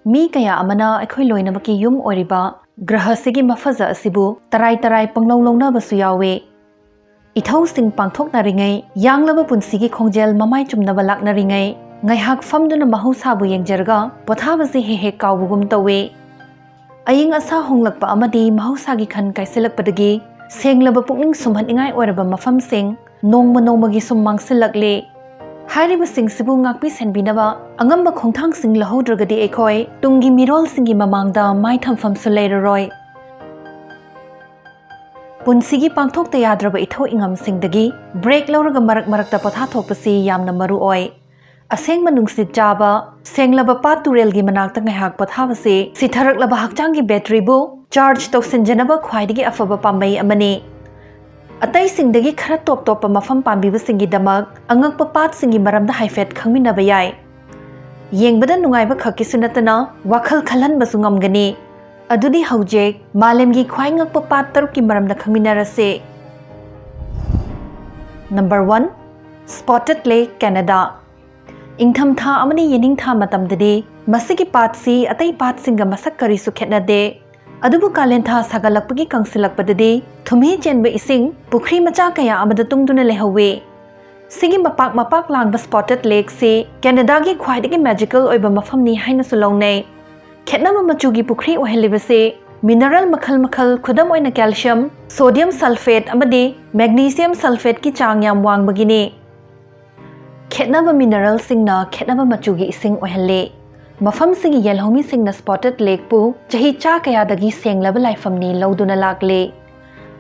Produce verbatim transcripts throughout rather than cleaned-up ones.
ꯃꯤ ꯀꯌꯥ ꯑꯃꯅ ꯑꯩꯈꯣꯏ ꯂꯣꯏꯅꯃꯛꯀꯤ ꯌꯨꯝ ꯑꯣꯏꯔꯤꯕ ꯒ꯭ꯔꯍꯁꯤꯒꯤ ꯃꯐꯖ ꯑꯁꯤꯕꯨ ꯇꯔꯥꯏ ꯇꯔꯥꯏ ꯄꯪꯂꯧ ꯂꯧꯅꯕꯁꯨ ꯌꯥꯎꯏ꯫ ꯏꯊꯧꯁꯤꯡ ꯄꯥꯡꯊꯣꯛꯅꯔꯤꯉꯩ, ꯌꯥꯡꯂꯕ ꯄꯨꯟꯁꯤꯒꯤ ꯈꯣꯡꯖꯦꯜ ꯃꯃꯥꯏ ꯆꯨꯝꯅꯕ ꯂꯥꯛꯅꯔꯤꯉꯩ, ꯉꯥꯏꯍꯥꯛ ꯐꯝꯗꯨꯅ ꯃꯍꯧꯁꯥꯕꯨ ꯌꯦꯡꯖꯔꯒ ꯄꯣꯊꯥꯕꯁꯤ ꯍꯦꯛ ꯍꯦꯛ ꯀꯥꯎꯕꯒꯨꯝ ꯇꯧꯏ꯫ ꯑꯏꯪ ꯑꯁꯥ ꯍꯣꯡꯂꯛꯄ ꯑꯃꯗꯤ ꯃꯍꯧꯁꯥꯒꯤ ꯈꯟ ꯀꯥꯏꯁꯤꯜꯂꯛꯄꯗꯒꯤ ꯁꯦꯡꯂꯕ ꯄꯨꯛꯅꯤꯡ ꯁꯨꯝꯍꯠꯅꯤꯡꯉꯥꯏ ꯑꯣꯏꯔꯕ ꯃꯐꯝꯁꯤꯡ ꯅꯣꯡꯃ ꯅꯣꯡꯃꯒꯤ ꯁꯨꯝ ꯃꯥꯡꯁꯤꯜꯂꯛꯂꯦ꯫ ꯍꯥꯏꯔꯤꯕꯁꯤꯡꯁꯤꯕꯨ ꯉꯥꯛꯄꯤ ꯁꯦꯟꯕꯤꯅꯕ ꯑꯉꯝꯕ ꯈꯣꯡꯊꯥꯡꯁꯤꯡ ꯂꯧꯍꯧꯗ꯭ꯔꯒꯗꯤ ꯑꯩꯈꯣꯏ ꯇꯨꯡꯒꯤ ꯃꯤꯔꯣꯜꯁꯤꯡꯒꯤ ꯃꯃꯥꯡꯗ ꯃꯥꯏ ꯊꯝꯐꯝꯁꯨ ꯂꯩꯔꯔꯣꯏ꯫ ꯄꯨꯟꯁꯤꯒꯤ ꯄꯥꯡꯊꯣꯛꯇ ꯌꯥꯗ꯭ꯔꯕ ꯏꯊꯧ ꯏꯉꯝꯁꯤꯡꯗꯒꯤ ꯕ꯭ꯔꯦꯛ ꯂꯧꯔꯒ ꯃꯔꯛ ꯃꯔꯛꯇ ꯄꯣꯊꯥꯊꯣꯛꯄꯁꯤ ꯌꯥꯝꯅ ꯃꯔꯨ ꯑꯣꯏ꯫ ꯑꯁꯦꯡꯕ ꯅꯨꯡꯁꯤꯠ ꯆꯥꯕ, ꯁꯦꯡꯂꯕ ꯄꯥꯠ ꯇꯨꯔꯦꯜꯒꯤ ꯃꯅꯥꯛꯇ ꯉꯥꯏꯍꯥꯛ ꯄꯣꯊꯥꯕꯁꯤ ꯁꯤꯊꯔꯛꯂꯕ ꯍꯛꯆꯥꯡꯒꯤ ꯕꯦꯇ꯭ꯔꯤꯕꯨ ꯆꯥꯔꯖ ꯇꯧꯁꯤꯟꯖꯅꯕ ꯈ꯭ꯋꯥꯏꯗꯒꯤ ꯑꯐꯕ ꯄꯥꯝꯕꯩ ꯑꯃꯅꯤ꯫ ꯑꯇꯩꯁꯤꯡꯗꯒꯤ ꯈꯔ ꯇꯣꯞ ꯇꯣꯞꯄ ꯃꯐꯝ ꯄꯥꯝꯕꯤꯕꯁꯤꯡꯒꯤꯗꯃꯛ ꯑꯉꯛꯄ ꯄꯥꯠꯁꯤꯡꯒꯤ ꯃꯔꯝꯗ ꯍꯥꯏꯐꯦꯠ ꯈꯪꯃꯤꯟꯅꯕ ꯌꯥꯏ꯫ ꯌꯦꯡꯕꯗ ꯅꯨꯡꯉꯥꯏꯕ ꯈꯛꯀꯤꯁꯨ ꯅꯠꯇꯅ ꯋꯥꯈꯜ ꯈꯜꯍꯟꯕꯁꯨ ꯉꯝꯒꯅꯤ꯫ ꯑꯗꯨꯗꯤ ꯍꯧꯖꯤꯛ ꯃꯥꯂꯦꯝꯒꯤ ꯈ꯭ꯋꯥꯏ ꯉꯛꯄ ꯄꯥꯠ ꯇꯔꯨꯛꯀꯤ ꯃꯔꯝꯗ ꯈꯪꯃꯤꯟꯅꯔꯁꯤ꯫ Number one, Spotted Lake, Canada. ꯏꯪꯊꯝꯊꯥ ꯑꯃꯗꯤ ꯌꯦꯅꯤꯡꯊꯥ ꯃꯇꯝꯗꯗꯤ ꯃꯁꯤꯒꯤ ꯄꯥꯠꯁꯤ ꯑꯇꯩ ꯄꯥꯠꯁꯤꯡꯒ ꯃꯁꯛ ꯀꯔꯤꯁꯨ ꯈꯦꯠꯅꯗꯦ꯫ ꯑꯗꯨꯕꯨ ꯀꯥꯂꯦꯟꯊꯥ ꯁꯥꯒꯠꯂꯛꯄꯒꯤ ꯀꯪꯁꯤꯜꯂꯛꯄꯗꯗꯤ ꯊꯨꯝꯍꯤ ꯆꯦꯟꯕ ꯏꯁꯤꯡ ꯄꯨꯈ꯭ꯔꯤ ꯃꯆꯥ ꯀꯌꯥ ꯑꯃꯗ ꯇꯨꯡꯗꯨꯅ ꯂꯩꯍꯧꯋꯤ꯫ ꯁꯤꯒꯤ ꯃꯄꯥꯛ ꯃꯄꯥꯛ ꯂꯥꯡꯕ Spotted Lake ꯁꯤ ꯀꯦꯅꯦꯗꯥꯒꯤ ꯈ꯭ꯋꯥꯏꯗꯒꯤ magical ꯑꯣꯏꯕ ꯃꯐꯝꯅꯤ ꯍꯥꯏꯅꯁꯨ ꯂꯧꯅꯩ꯫ ꯈꯦꯠꯅꯕ ꯃꯆꯨꯒꯤ ꯄꯨꯈ꯭ꯔꯤ ꯑꯣꯏꯍꯜꯂꯤꯕꯁꯤ mineral ꯃꯈꯜ ꯃꯈꯜ, ꯈꯨꯗꯝ ꯑꯣꯏꯅ calcium, sodium sulphate ꯑꯃꯗꯤ magnesium sulphate ꯀꯤ ꯆꯥꯡ ꯌꯥꯝ ꯋꯥꯡꯕꯒꯤꯅꯤ꯫ ꯈꯦꯠꯅꯕ mineral ꯁꯤꯡꯅ ꯈꯦꯠꯅꯕ ꯃꯆꯨꯒꯤ ꯏꯁꯤꯡ ꯑꯣꯏꯍꯜꯂꯤ꯫ ꯃꯐꯝꯁꯤꯒꯤ ꯌꯦꯜꯍꯧꯃꯤꯁꯤꯡꯅ Spotted Lake ꯄꯨ ꯆꯍꯤ ꯆꯥ ꯀꯌꯥꯗꯒꯤ ꯁꯦꯡꯂꯕ ꯂꯥꯏꯐꯝꯅꯤ ꯂꯧꯗꯨꯅ ꯂꯥꯛꯂꯤ꯫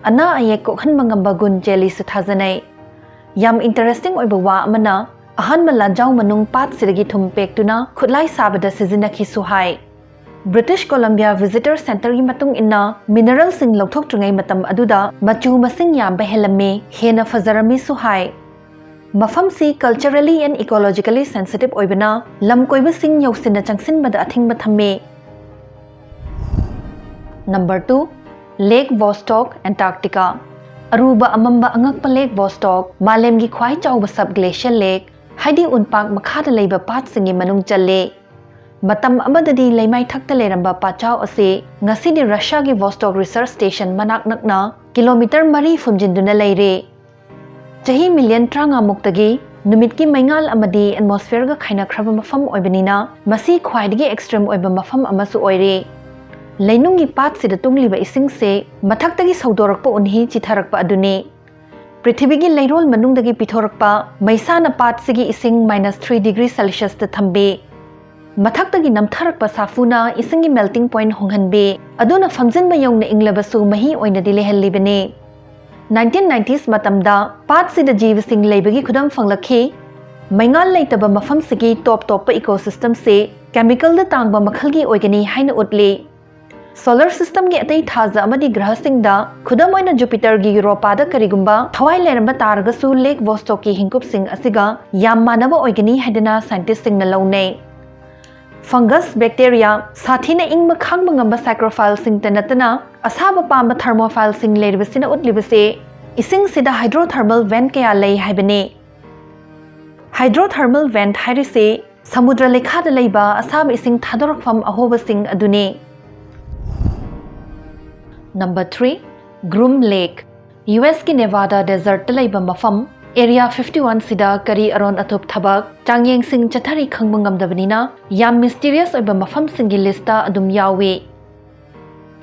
ꯑꯅꯥ ꯑꯌꯦꯛ ꯀꯣꯛꯍꯟꯕ ꯉꯝꯕ ꯒꯨꯟ ꯆꯦꯜꯂꯤꯁꯨ ꯊꯥꯖꯅꯩ꯫ ꯌꯥꯝ interesting ꯑꯣꯏꯕ ꯋꯥ ꯑꯃꯅ, ꯑꯍꯥꯟꯕ ꯂꯥꯟꯖꯥꯎ ꯃꯅꯨꯡ ꯄꯥꯠꯁꯤꯗꯒꯤ ꯊꯨꯝ ꯄꯦꯛꯇꯨꯅ ꯈꯨꯠꯂꯥꯏ ꯁꯥꯕꯗ ꯁꯤꯖꯤꯟꯅꯈꯤꯁꯨ ꯍꯥꯏ꯫ British Columbia Visitor Center ꯒꯤ ꯃꯇꯨꯡ ꯏꯟꯅ, mineral ꯁꯤꯡ ꯂꯧꯊꯣꯛꯇ꯭ꯔꯤꯉꯩ ꯃꯇꯝ ꯑꯗꯨꯗ ꯃꯆꯨ ꯃꯁꯤꯡ ꯌꯥꯝꯕ ꯍꯦꯜꯂꯝꯃꯤ, ꯍꯦꯟꯅ ꯐꯖꯔꯝꯃꯤꯁꯨ ꯍꯥꯏ꯫ ꯃꯐꯝꯁꯤ culturally and ecologically sensitive ꯑꯣꯏꯕꯅ ꯂꯝ ꯀꯣꯏꯕꯁꯤꯡ ꯌꯧꯁꯤꯟꯅ ꯆꯪꯁꯤꯟꯕꯗ ꯑꯊꯤꯡꯕ ꯊꯝꯃꯤ꯫ Number two, Lake Vostok, Antarctica. ꯑꯔꯨꯕ ꯑꯃꯝꯕ ꯑꯉꯛꯄ Lake Vostok, ꯃꯥꯂꯦꯝꯒꯤ ꯈ꯭ꯋꯥꯏ ꯆꯥꯎꯕ subglacial lake, ꯍꯥꯏꯗꯤ ꯎꯟꯄꯥꯛ ꯃꯈꯥꯗ ꯂꯩꯕ ꯄꯥꯠꯁꯤꯡꯒꯤ ꯃꯅꯨꯡ ꯆꯜꯂꯤ꯫ ꯃꯇꯝ ꯑꯃꯗꯗꯤ ꯂꯩꯃꯥꯏꯊꯛꯇ ꯂꯩꯔꯝꯕ ꯄꯥꯠꯆꯥꯎ ꯑꯁꯤ ꯉꯁꯤꯗꯤ ꯔꯁꯤꯌꯥꯒꯤ ꯚꯣꯁꯇꯣꯛ ꯔꯤꯁꯔꯆ ꯁ꯭ꯇꯦꯁꯟ ꯃꯅꯥꯛ ꯅꯛꯅ ꯀꯤꯂꯣꯃꯤꯇꯔ ꯃꯔꯤ ꯐꯨꯝꯖꯤꯟꯗꯨꯅ ꯂꯩꯔꯦ꯫ ꯆꯍꯤ ꯃꯤꯂꯤꯌꯟ ꯇꯔꯥꯃꯉꯥ ꯃꯨꯛꯇꯒꯤ ꯅꯨꯃꯤꯠꯀꯤ ꯃꯩꯉꯥꯜ ꯑꯃꯗꯤ ꯑꯦꯠꯃꯣꯁꯐꯤꯌꯔꯒ ꯈꯥꯏꯅꯈ꯭ꯔꯕ ꯃꯐꯝ ꯑꯣꯏꯕꯅꯤꯅ, ꯃꯁꯤ ꯈ꯭ꯋꯥꯏꯗꯒꯤ ꯑꯦꯛꯁꯇ꯭ꯔꯤꯝ ꯑꯣꯏꯕ ꯃꯐꯝ ꯑꯃꯁꯨ ꯑꯣꯏꯔꯦ꯫ ꯂꯩꯅꯨꯡꯒꯤ ꯄꯥꯠꯁꯤꯗ ꯇꯨꯡꯂꯤꯕ ꯏꯁꯤꯡꯁꯦ ꯃꯊꯛꯇꯒꯤ ꯁꯧꯗꯣꯔꯛꯄ ꯎꯟꯍꯤ ꯆꯤꯊꯔꯛꯄ ꯑꯗꯨꯅꯤ꯫ ꯄ꯭ꯔꯤꯊꯤꯕꯤꯒꯤ ꯂꯩꯔꯣꯜ ꯃꯅꯨꯡꯗꯒꯤ ꯄꯤꯊꯣꯔꯛꯄ ꯃꯩꯁꯥꯅ ꯄꯥꯠꯁꯤꯒꯤ ꯏꯁꯤꯡ ꯃꯥꯏꯅꯁ ꯊ꯭ꯔꯤ ꯗꯤꯒ꯭ꯔꯤ ꯁꯦꯜꯁꯤꯌꯁꯇ ꯊꯝꯕꯤ꯫ ꯃꯊꯛꯇꯒꯤ ꯅꯝꯊꯔꯛꯄ ꯁꯥꯐꯨꯅ ꯏꯁꯤꯡꯒꯤ ꯃꯦꯜꯇꯤꯡ ꯄꯣꯏꯟꯠ ꯍꯣꯡꯍꯟꯕꯤ, ꯑꯗꯨꯅ ꯐꯝꯖꯤꯟꯕ ꯌꯧꯅ ꯏꯪꯂꯕꯁꯨ ꯃꯍꯤ ꯑꯣꯏꯅꯗꯤ ꯂꯩꯍꯜꯂꯤꯕꯅꯤ꯫ ꯅꯥꯏꯟꯇꯤꯟ ꯅꯥꯏꯟꯇꯤꯁ ꯃꯇꯝꯗ ꯄꯥꯠꯁꯤꯗ ꯖꯤꯕꯁꯤꯡ ꯂꯩꯕꯒꯤ ꯈꯨꯗꯝ ꯐꯪꯂꯛꯈꯤ꯫ ꯃꯩꯉꯥꯜ ꯂꯩꯇꯕ ꯃꯐꯝꯁꯤꯒꯤ ꯇꯣꯞ ꯇꯣꯞꯄ ꯏꯀꯣꯁꯤꯁꯇꯝꯁꯤ ꯀꯦꯃꯤꯀꯦꯜꯗ ꯇꯥꯡꯕ ꯃꯈꯜꯒꯤ ꯑꯣꯏꯒꯅꯤ ꯍꯥꯏꯅ ꯎꯠꯂꯤ꯫ ꯁꯣꯂꯔ ꯁꯤꯁꯇꯝꯒꯤ ꯑꯇꯩ ꯊꯥꯖ ꯑꯃꯗꯤ ꯒ꯭ꯔꯍꯁꯤꯡꯗ, ꯈꯨꯗꯝ ꯑꯣꯏꯅ ꯖꯨꯄꯤꯇꯔꯒꯤ ꯌꯨꯔꯣꯄꯥꯗ ꯀꯔꯤꯒꯨꯝꯕ ꯊꯋꯥꯏ ꯂꯩꯔꯝꯕ ꯇꯥꯔꯒꯁꯨ, ꯂꯦꯛ ꯚꯣꯁꯇꯣꯛꯀꯤ ꯍꯤꯡꯀꯨꯞꯁꯤꯡ ꯑꯁꯤꯒ ꯌꯥꯝ ꯃꯥꯟꯅꯕ ꯑꯣꯏꯒꯅꯤ ꯍꯥꯏꯗꯅ ꯁꯥꯏꯟꯇꯤꯁꯁꯤꯡꯅ ꯂꯧꯅꯩ꯫ ꯐꯪꯒꯁ, ꯕꯦꯛꯇꯦꯔꯤꯌꯥ, ꯁꯥꯊꯤꯅ ꯏꯪꯕ ꯈꯥꯡꯕ ꯉꯝꯕ ꯁꯥꯏꯀ꯭ꯔꯣꯐꯥꯏꯜꯁꯤꯡꯇ ꯅꯠꯇꯅ, ꯑꯁꯥꯕ ꯄꯥꯝꯕ ꯊꯔꯃꯣꯐꯥꯏꯜꯁꯤꯡ ꯂꯩꯔꯤꯕꯁꯤꯅ ꯎꯠꯂꯤꯕꯁꯤ ꯏꯁꯤꯡꯁꯤꯗ ꯍꯥꯏꯗ꯭ꯔꯣꯊꯔꯃꯦꯜ ꯚꯦꯟꯠ ꯀꯌꯥ ꯂꯩ ꯍꯥꯏꯕꯅꯤ꯫ ꯍꯥꯏꯗ꯭ꯔꯣꯊꯔꯃꯦꯜ ꯚꯦꯟꯠ ꯍꯥꯏꯔꯤꯁꯤ ꯁꯃꯨꯗ꯭ꯔ ꯂꯩꯈꯥꯗ ꯂꯩꯕ ꯑꯁꯥꯕ ꯏꯁꯤꯡ ꯊꯥꯗꯣꯔꯛꯐꯝ ꯑꯍꯣꯕꯁꯤꯡ ꯑꯗꯨꯅꯤ꯫ ꯅꯝꯕꯔ ꯊ꯭ꯔꯤ, ꯒ꯭ꯔꯨꯝ ꯂꯦꯛ꯫ ꯌꯨ ꯑꯦꯁꯀꯤ ꯅꯦꯚꯥꯗꯥ ꯗꯦꯖꯔꯠꯇ ꯂꯩꯕ ꯃꯐꯝ ꯑꯦꯔꯤꯌꯥ ꯐꯤꯐꯇꯤ ꯋꯥꯟꯁꯤꯗ ꯀꯔꯤ ꯑꯔꯣꯟ ꯑꯊꯨꯞ ꯊꯕꯛ, ꯆꯥꯡꯌꯦꯡꯁꯤꯡ ꯆꯠꯊꯔꯤ ꯈꯪꯕ ꯉꯝꯗꯕꯅꯤꯅ, ꯌꯥꯝ ꯃꯤꯁꯇꯤꯔꯤꯌꯁ ꯑꯣꯏꯕ ꯃꯐꯝꯁꯤꯡꯒꯤ ꯂꯤꯁꯇ ꯑꯗꯨꯝ ꯌꯥꯎꯏ꯫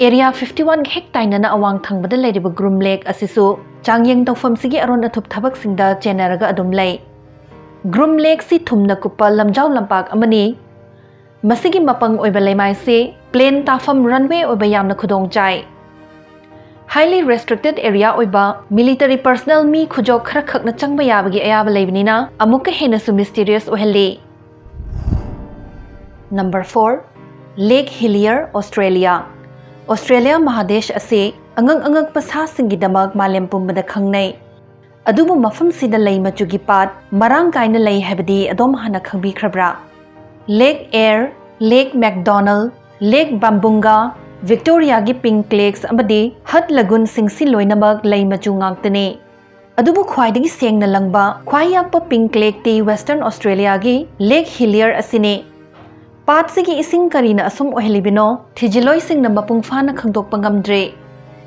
ꯑꯦꯔꯤꯌꯥ ꯐꯤꯐꯇꯤ ꯋꯥꯟꯒ ꯍꯦꯛ ꯇꯥꯏꯅꯅ ꯑꯋꯥꯡ ꯊꯪꯕꯗ ꯂꯩꯔꯤꯕ ꯒ꯭ꯔꯨꯝ ꯂꯦꯛ ꯑꯁꯤꯁꯨ ꯆꯥꯡꯌꯦꯡ ꯇꯧꯐꯝꯁꯤꯒꯤ ꯑꯔꯣꯟ ꯑꯊꯨꯞ ꯊꯕꯛꯁꯤꯡꯗ ꯆꯦꯟꯅꯔꯒ ꯑꯗꯨꯝ ꯂꯩ꯫ ꯒ꯭ꯔꯨꯝ ꯂꯦꯛꯁꯤ ꯊꯨꯝꯅ ꯀꯨꯞꯄ ꯂꯝꯖꯥꯎ ꯂꯝꯄꯥꯛ ꯑꯃꯅꯤ꯫ ꯃꯁꯤꯒꯤ ꯃꯄꯪ ꯑꯣꯏꯕ ꯂꯩꯃꯥꯏꯁꯤ ꯄ꯭ꯂꯦꯟ ꯇꯥꯐꯝ ꯔꯟꯋꯦ ꯑꯣꯏꯕ ꯌꯥꯝꯅ ꯈꯨꯗꯣꯡ ꯆꯥꯏ꯫ ꯍꯥꯏꯂꯤ ꯔꯦꯁꯇ꯭ꯔꯤꯛꯇꯦꯗ ꯑꯦꯔꯤꯌꯥ ꯑꯣꯏꯕ, ꯃꯤꯂꯤꯇꯔꯤ ꯄꯔꯁꯅꯦꯜ ꯃꯤ ꯈꯨꯖꯣꯛ ꯈꯔꯈꯛꯅ ꯆꯪꯕ ꯌꯥꯕꯒꯤ ꯑꯌꯥꯕ ꯂꯩꯕꯅꯤꯅ ꯑꯃꯨꯛꯀ ꯍꯦꯟꯅꯁꯨ ꯃꯤꯁꯇꯤꯔꯤꯌꯁ ꯑꯣꯏꯍꯜꯂꯤ꯫ ꯅꯝꯕꯔ ꯐꯣꯔ, ꯂꯦꯛ ꯍꯤꯂꯤꯌꯔ, ꯑꯣꯁꯇ꯭ꯔꯦꯂꯤꯌꯥ꯫ ꯑꯣꯁꯇ꯭ꯔꯦꯂꯤꯌꯥ ꯃꯍꯥꯗꯦꯁ ꯑꯁꯤ ꯑꯉꯛ ꯑꯉꯛꯄ ꯁꯥꯁꯤꯡꯒꯤꯗꯃꯛ ꯃꯥꯂꯦꯝ ꯄꯨꯝꯕꯗ ꯈꯪꯅꯩ꯫ ꯑꯗꯨꯕꯨ ꯃꯐꯝꯁꯤꯗ ꯂꯩ ꯃꯆꯨꯒꯤ ꯄꯥꯠ ꯃꯔꯥꯡ ꯀꯥꯏꯅ ꯂꯩ ꯍꯥꯏꯕꯗꯤ ꯑꯗꯣꯝ ꯍꯥꯟꯅ ꯈꯪꯕꯤꯈ꯭ꯔꯕ꯭ꯔꯥ? ꯂꯦꯛ ꯑꯦꯌꯔ, ꯂꯦꯛ ꯃꯦꯛꯗꯣꯅꯜ, ꯂꯦꯛ ꯕꯥꯝꯕꯨꯡꯒꯥ, ꯚꯤꯛꯇꯣꯔꯤꯌꯥꯒꯤ ꯄꯤꯡꯛ ꯂꯦꯛꯁ ꯑꯃꯗꯤ ꯍꯠ ꯂꯒꯨꯟꯁꯤꯡꯁꯤ ꯂꯣꯏꯅꯃꯛ ꯂꯩ ꯃꯆꯨ ꯉꯥꯛꯇꯅꯤ꯫ ꯑꯗꯨꯕꯨ ꯈ꯭ꯋꯥꯏꯗꯒꯤ ꯁꯦꯡꯅ ꯂꯪꯕ, ꯈ꯭ꯋꯥꯏ ꯌꯥꯛꯄ ꯄꯤꯡꯛ ꯂꯦꯛꯇꯤ ꯋꯦꯁꯇꯔꯟ ꯑꯣꯁꯇ꯭ꯔꯦꯂꯤꯌꯥꯒꯤ ꯂꯦꯛ ꯍꯤꯂꯤꯌꯔ ꯑꯁꯤꯅꯤ꯫ ꯄꯥꯠꯁꯤꯒꯤ ꯏꯁꯤꯡ ꯀꯔꯤꯅ ꯑꯁꯨꯝ ꯑꯣꯏꯍꯜꯂꯤꯕꯅꯣ ꯊꯤꯖꯤꯜꯂꯣꯏꯁꯤꯡꯅ ꯃꯄꯨꯡ ꯐꯥꯅ ꯈꯪꯗꯣꯛꯄ ꯉꯝꯗ꯭ꯔꯤ꯫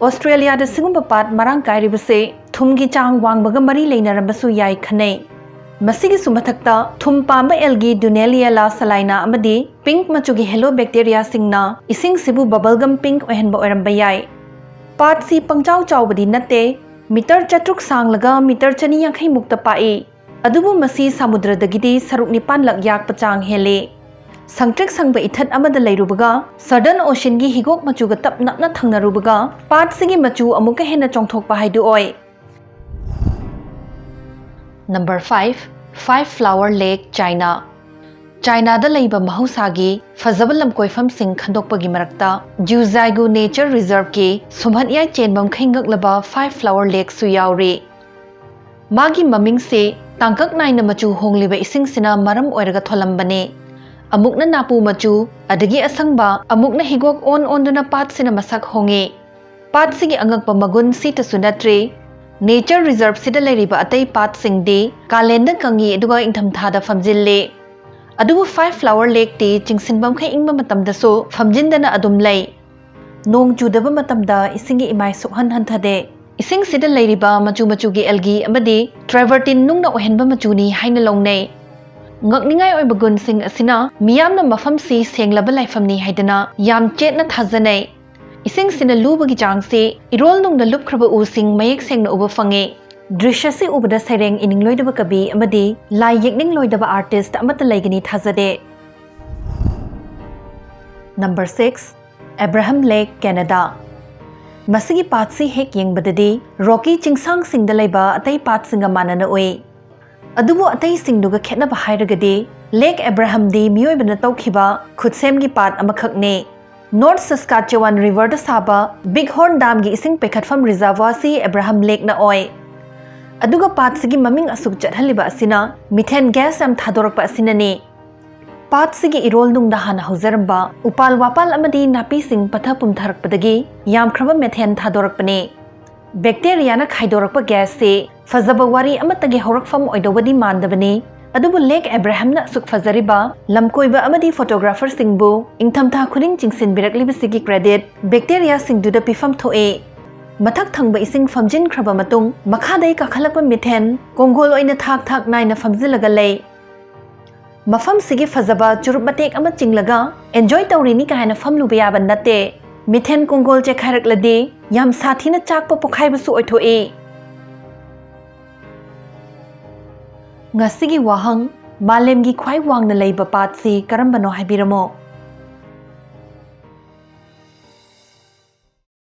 ꯑꯣꯁꯇ꯭ꯔꯦꯂꯤꯌꯥꯗ ꯁꯤꯒꯨꯝꯕ ꯄꯥꯠ ꯃꯔꯥꯡ ꯀꯥꯏꯔꯤꯕꯁꯤ ꯊꯨꯝꯒꯤ ꯆꯥꯡ ꯋꯥꯡꯕꯒ ꯃꯔꯤ ꯂꯩꯅꯔꯝꯕꯁꯨ ꯌꯥꯏ ꯈꯟꯅꯩ꯫ ꯃꯁꯤꯒꯤꯁꯨ ꯃꯊꯛꯇ ꯊꯨꯝ ꯄꯥꯝꯕ ꯑꯦꯜꯒꯤ ꯗꯨꯅꯦꯂꯤꯌꯥꯂꯥ ꯁꯂꯥꯏꯅꯥ ꯑꯃꯗꯤ ꯄꯤꯡꯛ ꯃꯆꯨꯒꯤ ꯍꯦꯂꯣ ꯕꯦꯛꯇꯦꯔꯤꯌꯥꯁꯤꯡꯅ ꯏꯁꯤꯡꯁꯤꯕꯨ ꯕꯕꯜꯒꯝ ꯄꯤꯡꯛ ꯑꯣꯏꯍꯟꯕ ꯑꯣꯏꯔꯝꯕ ꯌꯥꯏ꯫ ꯄꯥꯠꯁꯤ ꯄꯪꯆꯥꯎ ꯆꯥꯎꯕꯗꯤ ꯅꯠꯇꯦ, ꯃꯤꯇꯔ ꯆꯥꯇ꯭ꯔꯨꯛ ꯁꯥꯡꯂꯒ ꯃꯤꯇꯔ ꯆꯅꯤ ꯌꯥꯡꯈꯩ ꯃꯨꯛꯇ ꯄꯥꯛꯏ꯫ ꯑꯗꯨꯕꯨ ꯃꯁꯤ ꯁꯃꯨꯗ꯭ꯔꯗꯒꯤꯗꯤ ꯁꯔꯨꯛ ꯅꯤꯄꯥꯟ ꯂꯛ ꯌꯥꯛꯄ ꯆꯥꯡ ꯍꯦꯜꯂꯤ꯫ ꯁꯪꯇ꯭ꯔꯤꯛ ꯁꯪꯕ ꯏꯊꯠ ꯑꯃꯗ ꯂꯩꯔꯨꯕꯒ ꯁꯗꯔꯟ ꯑꯣꯁꯤꯟꯒꯤ ꯍꯤꯒꯣꯛ ꯃꯆꯨꯒ ꯇꯞ ꯅꯞꯅ ꯊꯪꯅꯔꯨꯕꯒ ꯄꯥꯠꯁꯤꯒꯤ ꯃꯆꯨ ꯑꯃꯨꯛꯀ ꯍꯦꯟꯅ ꯆꯣꯡꯊꯣꯛꯄ ꯍꯥꯏꯗꯨ ꯑꯣꯏ꯫ Number five, Five Flower Lake, China. ꯆꯥꯏꯅꯥꯗ ꯂꯩꯕ ꯃꯍꯧꯁꯥꯒꯤ ꯐꯖꯕ ꯂꯝꯀꯣꯏꯐꯝꯁꯤꯡ ꯈꯟꯗꯣꯛꯄꯒꯤ ꯃꯔꯛꯇ ꯖꯨꯖꯥꯏꯒꯨ ꯅꯦꯆꯔ ꯔꯤꯖꯔꯚꯀꯤ ꯁꯨꯝꯍꯠꯌꯥꯏ ꯆꯦꯟꯕꯝ ꯈꯩꯉꯛꯂꯕ ꯐꯥꯏꯚ ꯐ꯭ꯂꯥꯋꯔ ꯂꯦꯛꯁꯨ ꯌꯥꯎꯔꯤ꯫ ꯃꯥꯒꯤ ꯃꯃꯤꯡꯁꯤ ꯇꯥꯡꯀꯛ ꯅꯥꯏꯅ ꯃꯆꯨ ꯍꯣꯡꯂꯤꯕ ꯏꯁꯤꯡꯁꯤꯅ ꯃꯔꯝ ꯑꯣꯏꯔꯒ ꯊꯣꯜꯂꯝꯕꯅꯤ꯫ ꯑꯃꯨꯛꯅ ꯅꯥꯄꯨ ꯃꯆꯨ, ꯑꯗꯒꯤ ꯑꯁꯪꯕ, ꯑꯃꯨꯛꯅ ꯍꯤꯒꯣꯛ ꯑꯣꯟ ꯑꯣꯟꯗꯨꯅ ꯄꯥꯠꯁꯤꯅ ꯃꯁꯛ ꯍꯣꯡꯉꯤ꯫ ꯄꯥꯠꯁꯤꯒꯤ ꯑꯉꯛꯄ ꯃꯒꯨꯟ ꯁꯤꯇꯁꯨ ꯅꯠꯇ꯭ꯔꯤ, ꯅꯦꯆꯔ ꯔꯤꯖꯔꯚꯁꯤꯗ ꯂꯩꯔꯤꯕ ꯑꯇꯩ ꯄꯥꯠꯁꯤꯡꯗꯤ ꯀꯥꯂꯦꯟꯗ ꯀꯪꯉꯤ ꯑꯗꯨꯒ ꯏꯪꯊꯝꯊꯥꯗ ꯐꯝꯖꯤꯜꯂꯤ꯫ ꯑꯗꯨꯕꯨ ꯐꯥꯏꯚ ꯐ꯭ꯂꯥꯋꯔ ꯂꯦꯛꯇꯤ ꯆꯤꯡꯁꯤꯟꯐꯝꯈꯩ ꯏꯪꯕ ꯃꯇꯝꯗꯁꯨ ꯐꯝꯖꯤꯟꯗꯅ ꯑꯗꯨꯝ ꯂꯩ꯫ ꯅꯣꯡ ꯆꯨꯗꯕ ꯃꯇꯝꯗ ꯏꯁꯤꯡꯒꯤ ꯏꯃꯥꯏ ꯁꯨꯛꯍꯟ ꯍꯟꯊꯗꯦ꯫ ꯏꯁꯤꯡꯁꯤꯗ ꯂꯩꯔꯤꯕ ꯃꯆꯨ ꯃꯆꯨꯒꯤ ꯑꯦꯜꯒꯤ ꯑꯃꯗꯤ ꯇ꯭ꯔꯥꯏꯕꯔꯇꯤꯟ ꯅꯨꯡꯅ ꯑꯣꯏꯍꯟꯕ ꯃꯆꯨꯅꯤ ꯍꯥꯏꯅ ꯂꯧꯅꯩ꯫ ꯉꯛꯅꯤꯡꯉꯥꯏ ꯑꯣꯏꯕ ꯒꯨꯟꯁꯤꯡ ꯑꯁꯤꯅ ꯃꯤꯌꯥꯝꯅ ꯃꯐꯝꯁꯤ ꯁꯦꯡꯂꯕ ꯂꯥꯏꯐꯝꯅꯤ ꯍꯥꯏꯗꯅ ꯌꯥꯝ ꯆꯦꯠꯅ ꯊꯥꯖꯅꯩ꯫ ꯏꯁꯤꯡꯁꯤꯅ ꯂꯨꯕꯒꯤ ꯆꯥꯡꯁꯤ ꯏꯔꯣꯜ ꯅꯨꯡꯅ ꯂꯨꯞꯈ꯭ꯔꯕ ꯎꯁꯤꯡ ꯃꯌꯦꯛ ꯁꯦꯡꯅ ꯎꯕ ꯐꯪꯉꯤ꯫ ꯗ꯭ꯔꯤꯁ꯭ꯌꯁꯤ ꯎꯕꯗ ꯁꯩꯔꯦꯡ ꯏꯅꯤꯡꯂꯣꯏꯗꯕ ꯀꯕꯤ ꯑꯃꯗꯤ ꯂꯥꯏ ꯌꯦꯛꯅꯤꯡꯂꯣꯏꯗꯕ ꯑꯥꯔꯇꯤꯁ꯭ꯠ ꯑꯃꯠꯇ ꯂꯩꯒꯅꯤ ꯊꯥꯖꯗꯦ꯫ Number six, Abraham Lake, Canada. ꯃꯁꯤꯒꯤ ꯄꯥꯠꯁꯤ ꯍꯦꯛ ꯌꯦꯡꯕꯗꯗꯤ ꯔꯣꯀꯤ ꯆꯤꯡꯁꯥꯡꯁꯤꯡꯗ ꯂꯩꯕ ꯑꯇꯩ ꯄꯥꯠꯁꯤꯡꯒ ꯃꯥꯟꯅꯅ ꯎꯏ꯫ ꯑꯗꯨꯕꯨ ꯑꯇꯩꯁꯤꯡꯗꯨꯒ ꯈꯦꯠꯅꯕ ꯍꯥꯏꯔꯒꯗꯤ ꯂꯦꯛ ꯑꯦꯕ꯭ꯔꯥꯍꯝꯗꯤ ꯃꯤꯑꯣꯏꯕꯅ ꯇꯧꯈꯤꯕ ꯈꯨꯠꯁꯦꯝꯒꯤ ꯄꯥꯠ ꯑꯃꯈꯛꯅꯤ꯫ ꯅꯣꯔꯠ ꯁꯁꯀꯥꯆꯦꯋꯥꯟ ꯔꯤꯚꯔꯗ ꯁꯥꯕ ꯕꯤꯒ ꯍꯣꯔꯟ ꯗꯥꯝꯒꯤ ꯏꯁꯤꯡ ꯄꯩꯈꯠꯐꯝ ꯔꯤꯖꯔꯚꯔꯁꯤ ꯑꯦꯕ꯭ꯔꯥꯍꯝ ꯂꯦꯛꯅ ꯑꯣꯏ꯫ ꯑꯗꯨꯒ ꯄꯥꯠꯁꯤꯒꯤ ꯃꯃꯤꯡ ꯑꯁꯨꯛ ꯆꯠꯍꯜꯂꯤꯕ ꯑꯁꯤꯅ ꯃꯤꯊꯦꯟ ꯒ꯭ꯌꯥꯁ ꯌꯥꯝ ꯊꯥꯗꯣꯔꯛꯄ ꯑꯁꯤꯅꯅꯤ꯫ ꯄꯥꯠꯁꯤꯒꯤ ꯏꯔꯣꯜ ꯅꯨꯡꯗ ꯍꯥꯟꯅ ꯍꯧꯖꯔꯝꯕ ꯎꯄꯥꯜ ꯋꯥꯄꯥꯜ ꯑꯃꯗꯤ ꯅꯥꯄꯤꯁꯤꯡ ꯄꯠꯊ ꯄꯨꯝꯊꯔꯛꯄꯗꯒꯤ ꯌꯥꯝꯈ꯭ꯔꯕ ꯃꯦꯊꯦꯟ ꯊꯥꯗꯣꯔꯛꯄꯅꯤ꯫ ꯕꯦꯛꯇꯦꯔꯤꯌꯥꯅ ꯈꯥꯏꯗꯣꯔꯛꯄ ꯒ꯭ꯌꯥꯁꯁꯤ ꯐꯖꯕ ꯋꯥꯔꯤ ꯑꯃꯠꯇꯒꯤ ꯍꯧꯔꯛꯐꯝ ꯑꯣꯏꯗꯧꯕꯗꯤ ꯃꯥꯟꯗꯕꯅꯤ, ꯑꯗꯨꯕꯨ ꯂꯦꯛ ꯑꯦꯕ꯭ꯔꯥꯍꯝꯅ ꯑꯁꯨꯛ ꯐꯖꯔꯤꯕ ꯂꯝꯀꯣꯏꯕ ꯑꯃꯗꯤ ꯐꯣꯇꯣꯒ꯭ꯔꯥꯐꯔꯁꯤꯡꯕꯨ ꯏꯪꯊꯝꯊꯥ ꯈꯨꯗꯤꯡ ꯆꯤꯡꯁꯤꯟꯕꯤꯔꯛꯂꯤꯕꯁꯤꯒꯤ ꯀ꯭ꯔꯦꯗꯤꯠ ꯕꯦꯛꯇꯦꯔꯤꯌꯥꯁꯤꯡꯗꯨꯗ ꯄꯤꯐꯝ ꯊꯣꯛꯏ꯫ ꯃꯊꯛ ꯊꯪꯕ ꯏꯁꯤꯡ ꯐꯝꯖꯤꯟꯈ꯭ꯔꯕ ꯃꯇꯨꯡ ꯃꯈꯥꯗꯩ ꯀꯥꯈꯠꯂꯛꯄ ꯃꯤꯊꯦꯟ ꯀꯣꯡꯒꯣꯜ ꯑꯣꯏꯅ ꯊꯥꯛ ꯊꯥꯛ ꯅꯥꯏꯅ ꯐꯝꯖꯤꯜꯂꯒ ꯂꯩ꯫ ꯃꯐꯝꯁꯤꯒꯤ ꯐꯖꯕ ꯆꯨꯔꯨꯞ ꯃꯇꯦꯛ ꯑꯃ ꯆꯤꯡꯂꯒ ꯑꯦꯟꯖꯣꯏ ꯇꯧꯔꯤꯅꯤ ꯀꯥꯏꯅ ꯐꯝꯂꯨꯕ ꯌꯥꯕ ꯅꯠꯇꯦ꯫ ꯃꯤꯊꯦꯟ ꯀꯣꯡꯒꯣꯜ ꯆꯦꯛꯈꯥꯏꯔꯛꯂꯗꯤ ꯌꯥꯝ ꯁꯥꯊꯤꯅ ꯆꯥꯛꯄ ꯄꯣꯛꯈꯥꯏꯕꯁꯨ ꯑꯣꯏꯊꯣꯛꯏ꯫ ꯉꯁꯤꯒꯤ ꯋꯥꯍꯪ, ꯃꯥꯂꯦꯝꯒꯤ ꯈ꯭ꯋꯥꯏ ꯋꯥꯡꯅ ꯂꯩꯕ ꯄꯥꯠꯁꯤ ꯀꯔꯝꯕꯅꯣ ꯍꯥꯏꯕꯤꯔꯝꯃꯣ꯫